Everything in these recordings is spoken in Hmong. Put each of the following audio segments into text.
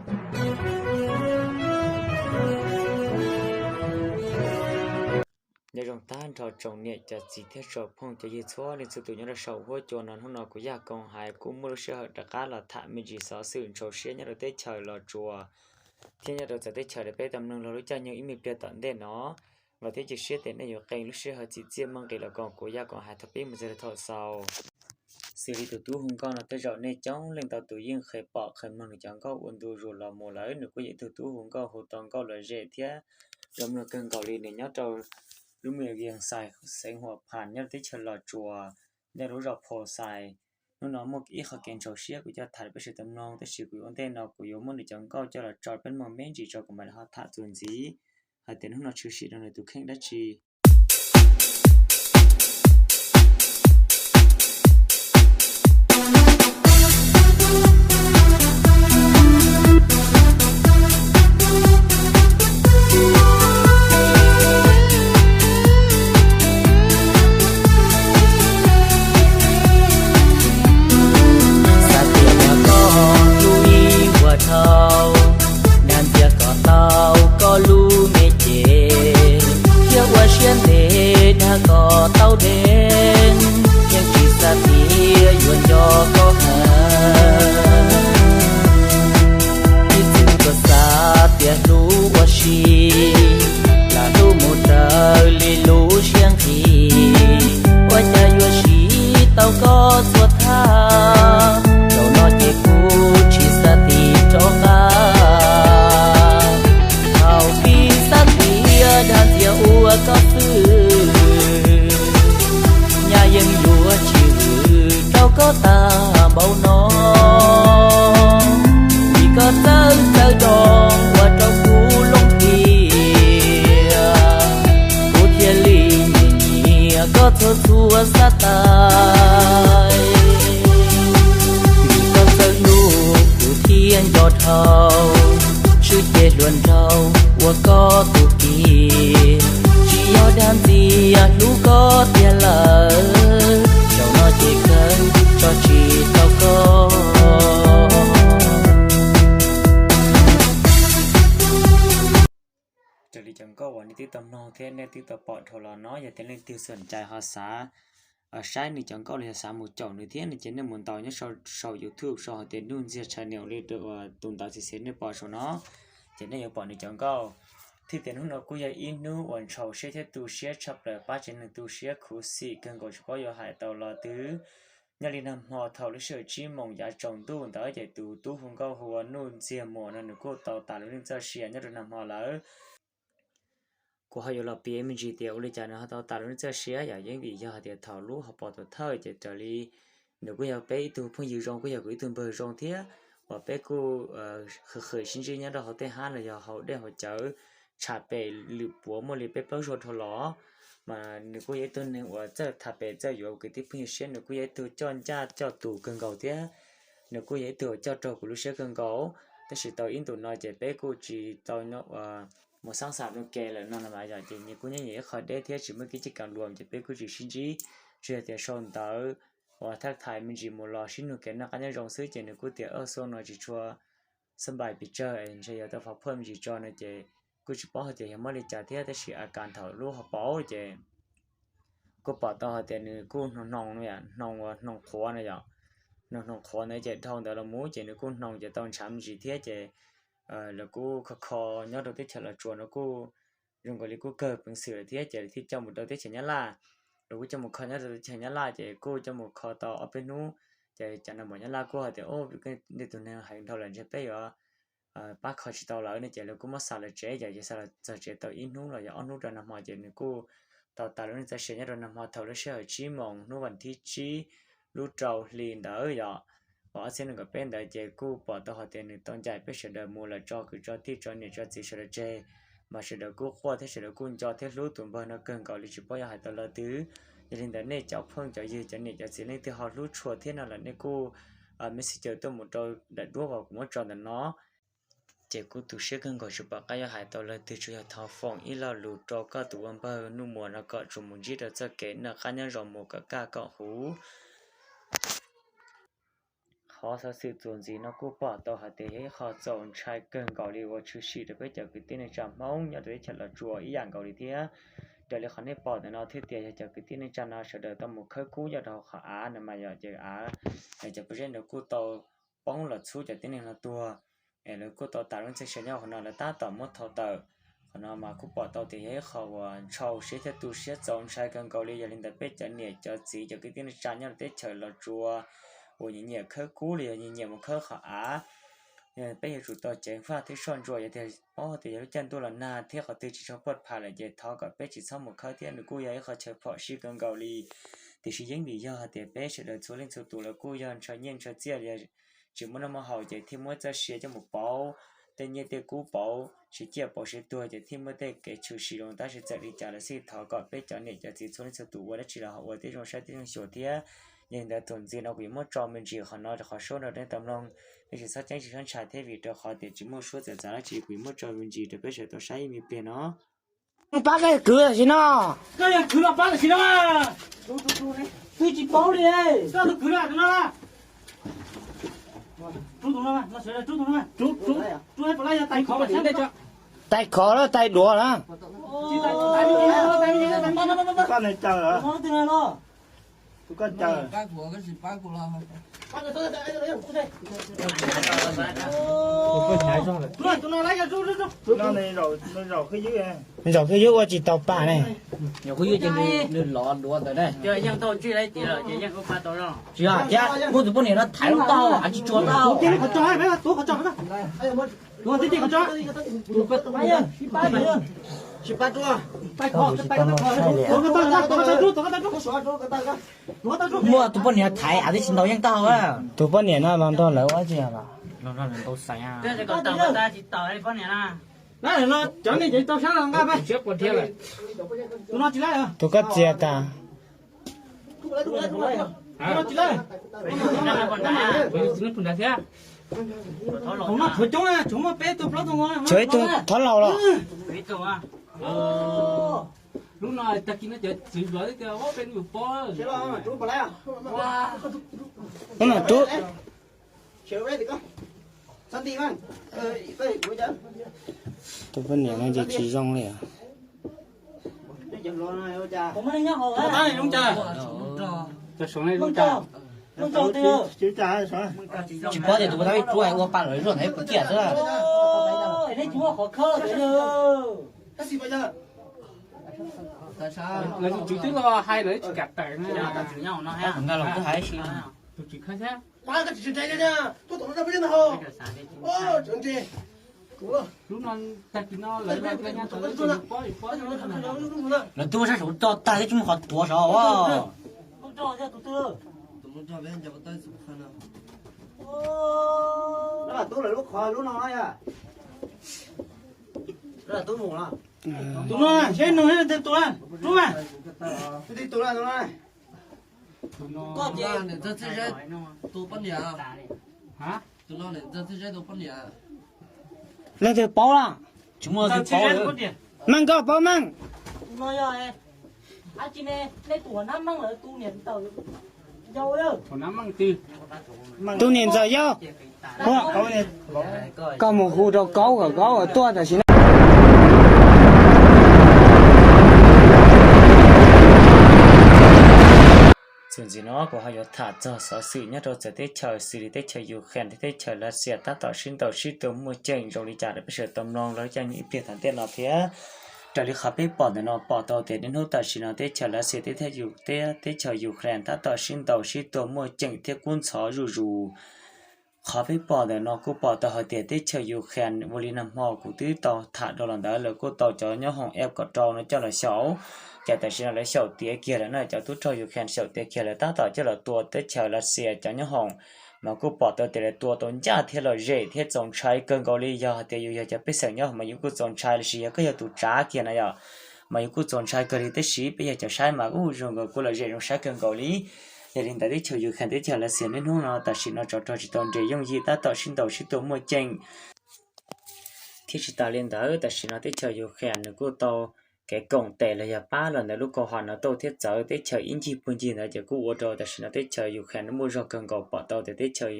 Nyob zoo tag nrho tsoom niam cov txiv thiab tsoom phooj cov ywg txhua leej txhua tus nyob rau saum huab cua no. Hnub no kuv Yaj Koos Hais kuj muaj lub sij hawm rov qab los tham me ntsis xov xwm ntshaus siab nyob rau teb chaws Los Tsuas thiab nyob rau txawv teb chaws rau peb tau mloog laug lub caij nyoog ib me pliag tom ntej no. Vam thiab cia siab tias nej yuav qee lub sij hawm txim txiaj muaj nqis los koom kuv Yaj Koos Hais thaum pib mus txog rau thaum xaus. Xws li tus tub hu nkauj no tej zaum nej coob leej ntau tus yeej qhia pom qhia mloog nws cov nkauj ua ntu zus los mus lawm. Nws kuj yog ib tug tub hu nkauj hu tau nkauj lom zem thiab zoo mloog kawg nkaus li. Nws nyob rau lub me yeej xais xeev Huam Phas nyob rau teb chaws Los Tsuas, nyob rau lub zos Phos Xais. Hnub no muaj ib qho kev ntshaus siab kuv coj tham rau peb sawv daws mloog, tab sis kuv yuav ua ntej no kuv yuav muab nws cov nkauj coj los tso rau peb mloog me ntsis tso kuv mam li ho tham txuas ntxiv hais tias hnub no tshwm sim rau nws tus kheej dab tsi. Xav tias yog koj hlub ib puas dhau, dag ntxias kom tau koj lub me ces, thiab ua siab ntev dag kom tau deb, yeej tsis xav tias yuav nco koj heev. Ib txwm kuj xav tias hlub ua si, lam hlub mus raws li lub siab nqis, ua cas yuav siv tau koj txhua thaj, zaum no ces kuj tsis xav tiv rov qab. Thaum pib xav tias dag ntxias ua koj xwb, nyaj yeej yuav tsis vwm rau koj tag npaum no. Vim koj txawj txawj do ua rau kuv loob tias, kuv thiaj li nyiam nyiam koj txhua txhua xav tas. Vim koj txawj hlub kuv thiaj nco dhau, swb ces hluas nraug ua koj tus kis, tsis yog dag ntxias hlub koj tiag lawm, zaum no ces kawg tso tsis tau koj. Raws li cov nkauj uas nej twb tau mloog thiab nej twb tau pom dhau los no, yog tias leej twg xom ncais ho xav saib nws cov nkauj los yog xav mus caum nws thiab no ces nej mus ntaus nyob saum YouTube sau hais tias Nuj Ntxiag Channel li tus ntawv xim xim nej pom saum no, ces nej yuav pom nws cov nkauj. Thiab tias hnub no kuj yog ib hnub uas ntshaus siab thiab tu siab tshaj plaws, pab tsev neeg tu siab khuv xim kawg nkaus tsis paub yuav hais tau lo twg. Nyob li nag hmo thaum lub sij hawm tsib moos yav tsaus ntuj ntawd ces tus tub hu nkauj hu ua Nuj Ntxiag Muas no nws kuj tau tas lub neej txoj sia nyob rau nag hmo lawm. Kuv ho yuav los piav me ntsis tias ua li cas nws ho tau tas lub neej txoj sia yom, yeej vim yog hais tias thaum lub hauv paus tuam thawj ces raws li nws kuj yog peb ib tug phooj ywg zoo, kuj yog kuv ib tug npawg zoo thiab uas peb kuj qhwv qhwv sib ntsib nyob rau hauv tej hab los yog hauv dej hauv cawv, tsham pem lwm puav muaj li peb plaub zaug dhau los. Mas nws kuj yog ib tug neeg uas txawj tham pem txawj yuav kwv tij phooj ywg siab, nws kuj yog ib tug coj ncaj coj tus kawg nkaus thiab nws kuj yog ib tug uas coj raug kuv lub siab kawg nkaus. Tab sis tau ib ntus no ces peb kuj tsis tau mus xab xam ua ke lawm no los mas yog ces nws kuj nyob ib qho deb thiab tsis muaj kev cij kam luam ces peb kuj tsis sib ntsib, tsuas yog tias sau ntawv uas thaj thais me ntsis mus los sib nug kev noj qab nyob zoo xwb ces nws kuj tias, Oj, xyoo no tsis tshua xab npais pes tsawg, ntshe yuav tau faj phuaj me ntsis tso no ces kuj tsis paub hais tias yog muaj li cas thiab, tab sis a kas thaum lub hauv paus ces kuj pom tau hais tias nws kuj hnoos hnoos no yom, hnoos uas hnoos qhuav no yom, hnoos hnoos qhuav ntawd ces dhau ntawd los mus ces nws kuj hnoos ces tau ntshav me ntsis thiab ces lawv kuj kho kho nyob rau teb chaws Los Tsuas no kuj zoo nkaus li kuj kawg peev xwm lawm thiab ces lawv thiaj coj mus rau teb chaws Nyab Laj. Lawv kuj coj mus kho nyob rau teb chaws Nyab Laj ces kuj coj mus kho tau ob peb hnub ces cov neeg npam Nyab Laj kuj hais tias, Ub, nej tus neeg heev dhau lawm, ntshe peb yuav pab kho tsis tau lawm no ces lawv kuj muab xa lawv tsev, ces xa lawv txog tsev tau ib hnub los yog ob hnub rau nag hmo ces nws kuj tau tas lub neej txoj sia nyob rau nag hmo thaum lub sij hawm tsib moos hnub vas thib tsib lub rau hli ntawd yom, uas ob txhiab nees nkaum peb ntawd ces kuj pom tau hais tias nws tau ncaim peb sawv daws mus lawm tso kwv tso tij tso niam tso txiv sawv daws tseg, mas sawv daws kuj quaj thiab sawv daws kuj nco thiab hlub tus npawg no kawg nkaus li tsis paub yuav hais tau lo twg. Yog li ntawd nej cov phooj cov ywg cov niam cov txiv leej twg ho hlub tshua thiab no lawm nej kuj messenger tuaj mus rau daim duab uas kuv muab tso ntawm no. Ces kuj tu siab kawg nkaus tsis pom qab yuav hais tau lo twg, tsuas yog thov foom ib lo lus rau koj tus ua npawg Nuj Muas no kom tsuas mus ntsib rau txoj kev noj qab nyob zoo mus kom kaj kom huv. Qhov xov xwm txuas ntxiv no kuj pom tau hais tias yog ib qho txaus ntshai kawg nkaus li uas tshwm sim rau peb cov kwv tij neej tsa Hmoob nyob rau teb chaws Los Tsuas ib yam nkaus li thiab. Raws li qhov nej pom ntawm no thiab tias yog cov kwv tij neej tsa no sawv daws tau mus khawb kub nyob rau hauv qhov av no mas yog ces av, cov pob zeb ntawd kuj tau poob los txhub cov tib neeg no tuag. Es lawv kuj tau tas lub neej sawv nyob qhov no, lawv tab tom muab thau tawm. Qhov no mas kuj pom tau tias yog ib qho uas ntshau siab thiab tu siab txaus ntshai kawg nkaus li. Yog li ntawd peb cov niam cov txiv cov kwv tij neej tsa nyob rau teb chaws Los Tsuas uas nyiam nyiam khawb kub los yog nyiam nyiam mus khawb qhov av, peb yuav tsum tau ceev faj thiab soj ntsuam. Yog tias paub tias yog lub caij ntuj los nag thiab qhov twg tsis tshua poj pham lawm ces thov kom peb tsis txhob mus khawb thiab, nws kuj yog ib qho chaw phom sij kawg nkaus li. Tiam sis yeej vim yog hais tias peb sawv daws txhua leej txhua tus lawv kuj yog ntshaw nyiaj ntshaw txiaj, tsis muaj noj muaj haus ces thiaj muab txoj sia coj mus pauv tej nyiaj tej kub pauv siv ciaj pauv siv tuag ces thiaj muaj tej kev tshwm sim zoo. Tab sis txawm li cas los xij thov kom peb cov niam cov txiv txhua leej txhua tus ua dab tsi los ho ua tib zoo saib tib zoo xyuas thiab. Yog li ntawd txuas ntxiv no kuv yuav muab tso me ntsis qhov no rau qhov suab nrog nej tau mloog, nej tsis txhob ceeb tsis txhob ntshai thiab vim rau qhov tias tsis muaj suab txawv txav dab tsi, kuv yuav muab tso me ntsis rau peb sawv daws tau saib ib me pliag no. Pab koj kwv tam sim no. Koj yog kwv los pab tam sim no. Twb tsis paub li. Koj tus kwv no, tus no. Rub tus no, rub tus no. Rub, rub, rub, rub, tais khov los tais duav na. Tus koj caw. Zaum xwb ywb ua tsis tau pam ne. Zaum xwb ywb ces nws lov duav ntawd ne. Tsis yog, thiab muab tus poj niam no thaiv lub taub hau tsis tsuas taub hau. Muab tus poj niam thaiv av twb tsis ntaus yeej taub hau. Tus poj niam no mas nrog lawv ua tsi os? Cov neeg ces tau sab los nqa pais. Tus koj txias tas. Tsis laib. Thaum no tshuav coob, tshuav muaj peb tug plaub tug. Tshuav ib tug thov laus los. Lub no tag kis no cov txiv vlov tias peb yuav pob. Lub no rub. Tus poj niam no ces tsis zoo li. Tsis paub tias tus puas tab ib tsuab ua pa lawv zuaj ntawd ib puas ciaj xwb. Lawv tus tswv twb los hais lawv tsis kam tawm na. Nkag los twb hais ib si. Tus tswv khawb thiab. Lub no tag kis no lawv los nyob tau lawv pob pob. Lawv twb muab sab saum tso tag twb tsis muaj qhov tuav saud. Tus no seb nug tus na, rub mas. Koj ces tus poj niam. Leej twg paub lawm? Tsis muaj leej twg paub. Meej, koj paub meej. Tus niam ntxawm yau. Koj mus hu rau Kaub kom Kaub tuaj tam sim no. Txuas ntxiv no kuv ho yuav tham txog xov xwm nyob rau txawv teb chaws xws li teb chaws Ukraine thiab teb chaws Lav Xias tab tom sib ntaus sib tua muaj ceem zoo li cas rau peb sawv daws tau mloog los coj ib pliag tom ntej no thiab. Raws li qhov peb pom ntawm no pom tau tias niaj hnub tam sim no teb chaws Lav Xias thiab teb chaws Ukraine tab tom sib ntaus sib tua muaj ceem thiab kub ntxhov zuj zus. Qhov peb pom ntawm no kuj pom tau hais tias teb chaws Ukraine ua li nag hmo kuv twb tau tham rau los ntawd lawv kuj tau cov nyoob hoom F kaum rau no coj los xyaum. Ces tam sim no lawv xyaum tiav kiag lawm na, cov tub rog Ukraine xyaum tiav kiag lawv tab tom coj los tua teb chaws Lav Xias cov nyoob hoom. Mas kuj pom tau tias lawv tua tau ncaj thiab lom zem thiab txaus ntshai kawg nkaus li. Yog hais tias yus yog cov pej xeem nyob mas yus kuj txaus ntshai los sis yog koj yog tus tsav kiag na yom, mas yus kuj txaus ntshai kawg li. Tab sis peb yog cov saib mas kuj zoo nkaus kuj lom zem zoo saib kawg nkaus li. Yog li ntawd teb chaws Ukraine teb chaws Lav Xias niaj hnub no tam sim no tsov rog tsis tau nres yooj yim tab tom sib ntaus sib tua muaj ceem. Thiab tsis tas li ntawd tam sim no teb chaws Ukraine nws kuj tau kev koom tes los yog pab los ntawm lub koom haum NATO thiab txawv teb chaws ib ncig puag ncig ntawd ces kuj ua rau tam sim no teb chaws Ukraine muaj zog kawg nkaus. Pom tau tias teb chaws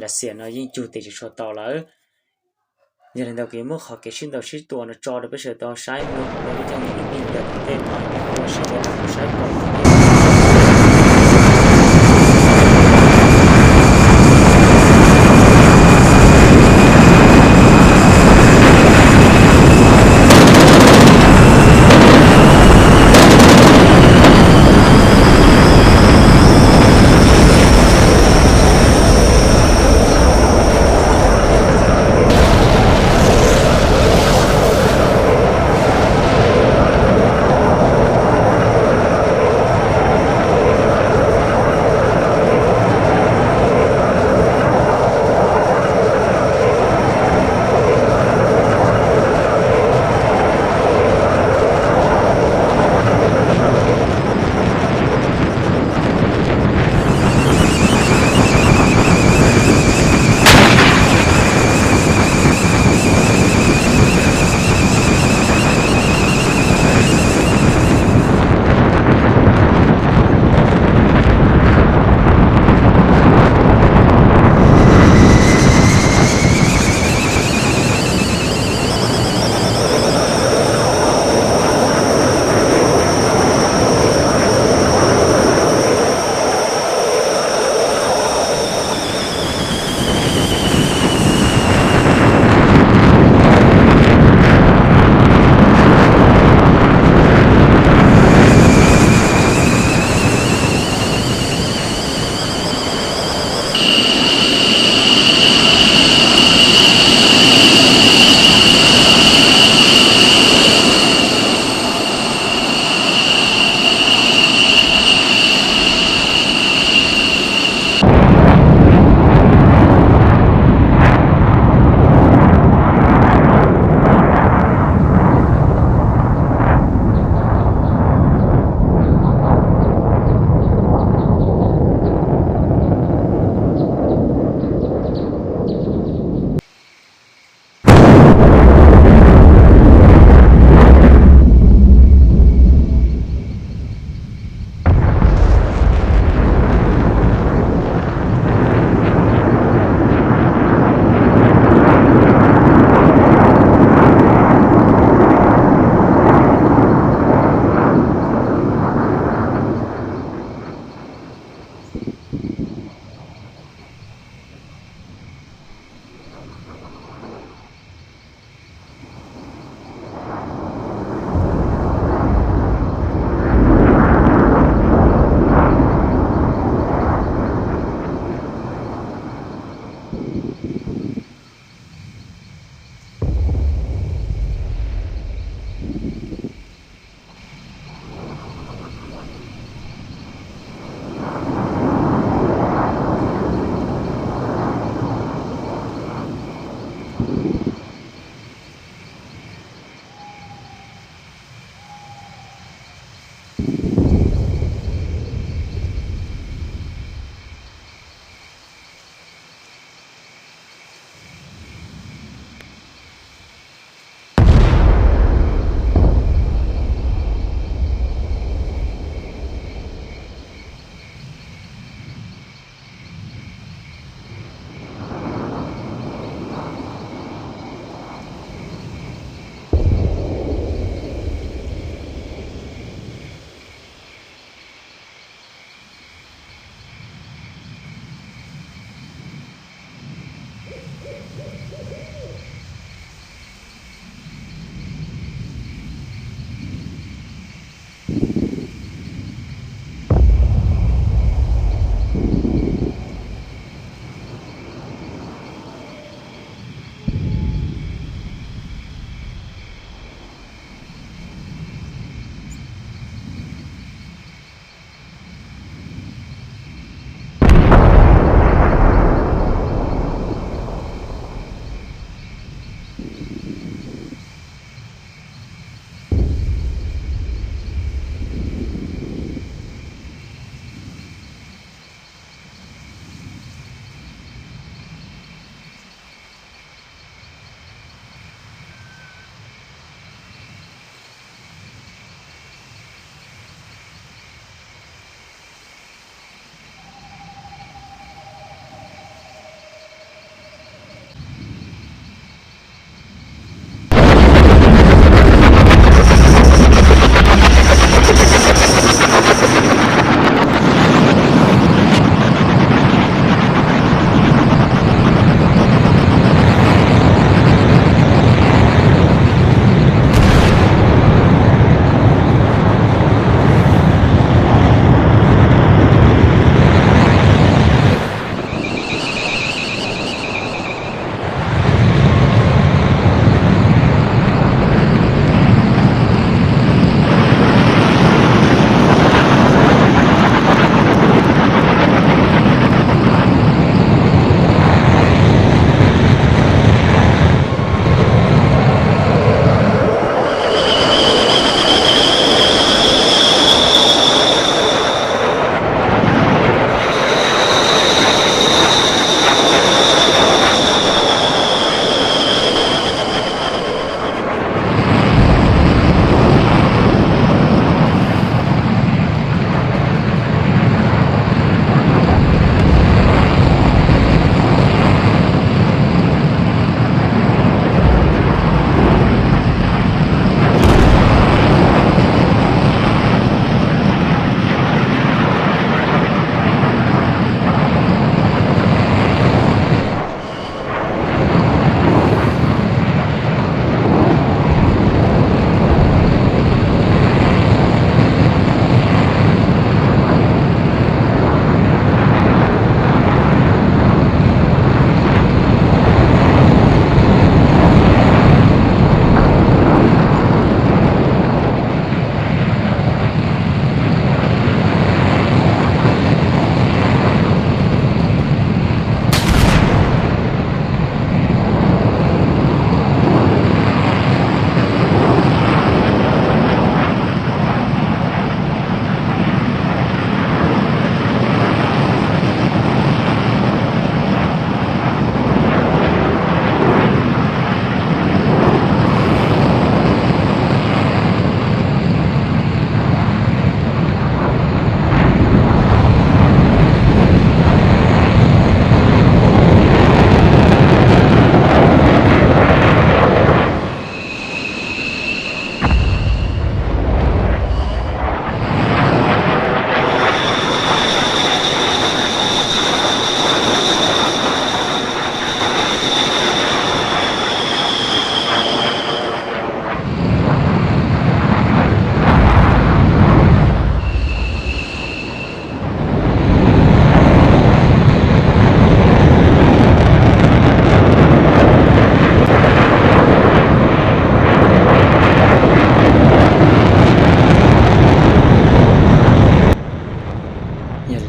Lav Xias no yeej cug tes tsis tshua tau lawm. Yog li ntawd kuv yuav muab qhov kev sib ntaus sib tua no tso rau peb sawv daws tau saib mloog, peb cov niam txiv kwv tij ua si rau saib kom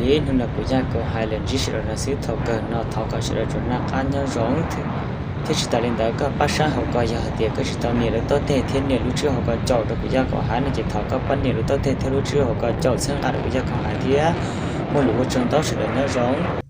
Li hnub no kuv yaj kaum hais los ntsib sawv daws no xwb, thaum kawg no thov kom sawv daws tsuas noj qab nyob zoo, thiab tsis tas li ntawd koj pab saib hauv ko yog hais tias koj tsis tau nias lub taub teg thiab nias lub tswb hauv ko caum rau kuv yaj kaum hais no ces thov koj pab nias lub taub teg thiab lub tswb hauv ko caum txhawb nqa rau kuv yaj kaum hais thiab. Muaj lus ua tsaug ntau, sawv daws nyob zoo.